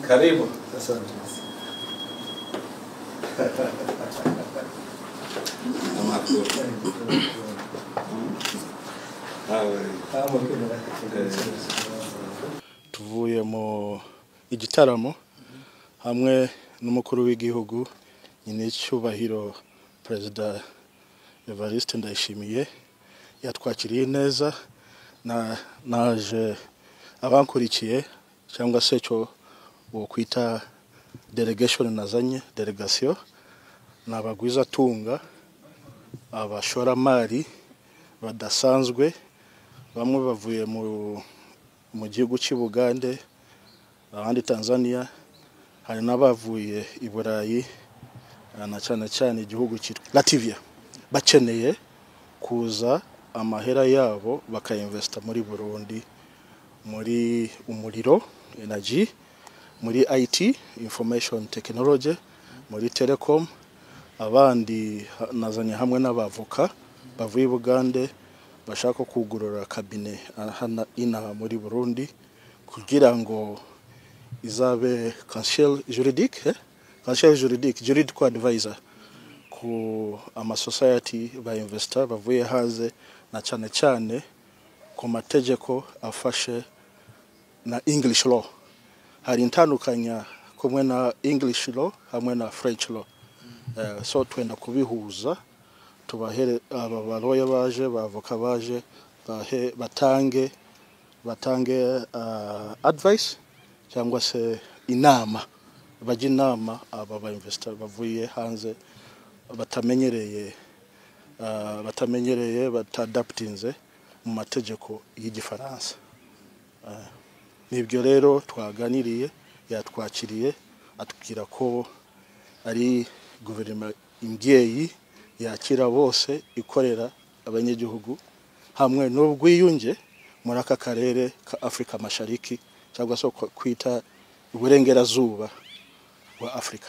Karibu. Asante. Amakuru. Amakuru. Tuvuye mu igitaramo hamwe n'umukuru w'igihugu nyine cyubahiro Perezida Evariste Ndayishimiye, yatwakiriye neza. Na naje abankurikiye cyangwa se cyo wokwita delegation, nazanye delegation ni abagwizatunga, abashoramari badasanzwe. Bamwe bavuye mu gihugu cy'i Bugande, abandi Tanzania, hari n'abavuye i Burayi, na cyane cyane igihugu cyitwa Latvia, bakeneye kuza amahera yabo bakayinvesta muri Burundi, muri umuriro, energy, muri IT, information technology, muri telecom. Abandi nazanye hamwe n'abavoka bavuye i Bugande bashaka kugurura cabinet hano inaha muri Burundi kugira ngo izabe conseil juridique, eh? Conseil juridique, juridical advisor ku ama society ba investor bavuye hanze, na cyane cyane ku mategeko afashe na English law. Hari intandukanya kumwe na English law hamwe na French law. So twenda kubihuza, tubahere aba baroya baje, bavoka baje bahe, batange advice cyangwa se inama, bajya inama aba ba investor bavuye hanze batamenyereye, batadaptinze mu mategeko y'Igifaransa. Nibyo rero twaganiriye. Yatwakiriye, atubwira ko ari guverinoma imbyeyi yakira bose, ikorera abanyagihugu hamwe n'ubwiyunge muri aka karere ka Afurika Mashariki, cyangwa se kwita Iburengerazuba bwa Afurika.